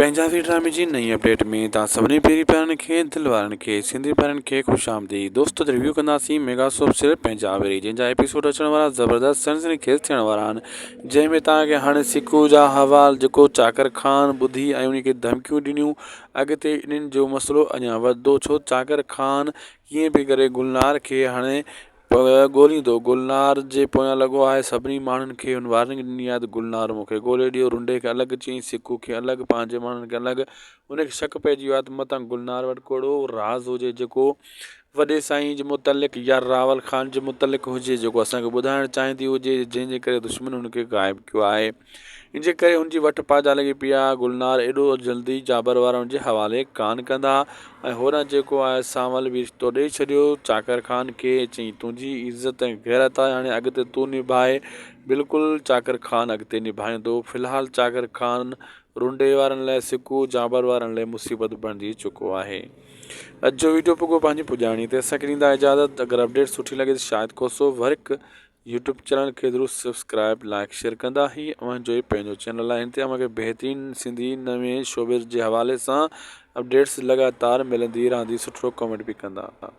پنهنجا ڊرامي جي نئين اپڊيٽ ۾ توهان سڀني پيري پيارن کي دل وارن کي سنڌي پيارن کي خوش آمديد دوستو ريويو ڪنداسين ميگا سوپ سيريل پنهنجا ويري جنهن جا ايپيسوڊ اچڻ وارا زبردست سنسني خيز ٿيڻ وارا آهن جنهن ۾ توهان کي هاڻي سڪو جا حوال جيڪو چاڪر خان ٻڌي ۽ ان کي ڌمڪيون ڏنيون اڳتي انهن جو مسئلو اڃا وڌندو ڇو چاڪر خان ڪيئن به ڪري گلنار کي هاڻي ڳوليندو گلنار جي پويان لڳو آهي سڀني ماڻهن کي هن وارننگ ڏني آهي ته گلنار مون کي ڳولي ڏيو رنڊي کي الڳ چيائين سڪو کي الڳ پنهنجي ماڻهن کي الڳ هن کي شڪ پئجي ويو آهي ته متان گلنار وٽ ڪو اهڙو راز هجي جيڪو وڏي سائين جي متعلق يا راول خان جي متعلق هجي جيڪو اسان کي ٻڌائڻ چاهيندي هجي جنهن جي ڪري دشمن هن کي غائب ڪيو آهي ان جي ڪري هن جي وٺ پاجا لڳي پئي آهي. گلنار ايڏو جلدي جابر وارن جي حوالي ڪانه ڪندا ۽ هوڏانهن جيڪو آهي سانول به رشتو ڏئي ڇڏيو چاڪر خان کي چيائين تنهنجي عزت ۽ غيرت آهي هاڻي اڳتي تون نڀاء بلڪل چاڪر خان اڳتي نڀائيندو في الحال چاڪر خان رنڊي وارن لاء سڪو جابر وارن لاء مصيبت بڻجي چڪو آهي. اڄ جو ويڊيو پڳو پنهنجي پڄاڻي تي اسان کي ڏيندا اجازت اگر اپڊيٽ سٺي لڳي ته Shahid Khoso work YouTube channel کي ضرور سبسڪرائب لائڪ شيئر ڪندا هي اوهان جو ئي پنهنجو چينل آهي هن تي اوهان کي بهترين سنڌي نوين شوبز جي حوالي سان اپڊيٽس لڳاتار ملندي رهندي سٺو ڪمينٽ به ڪندا.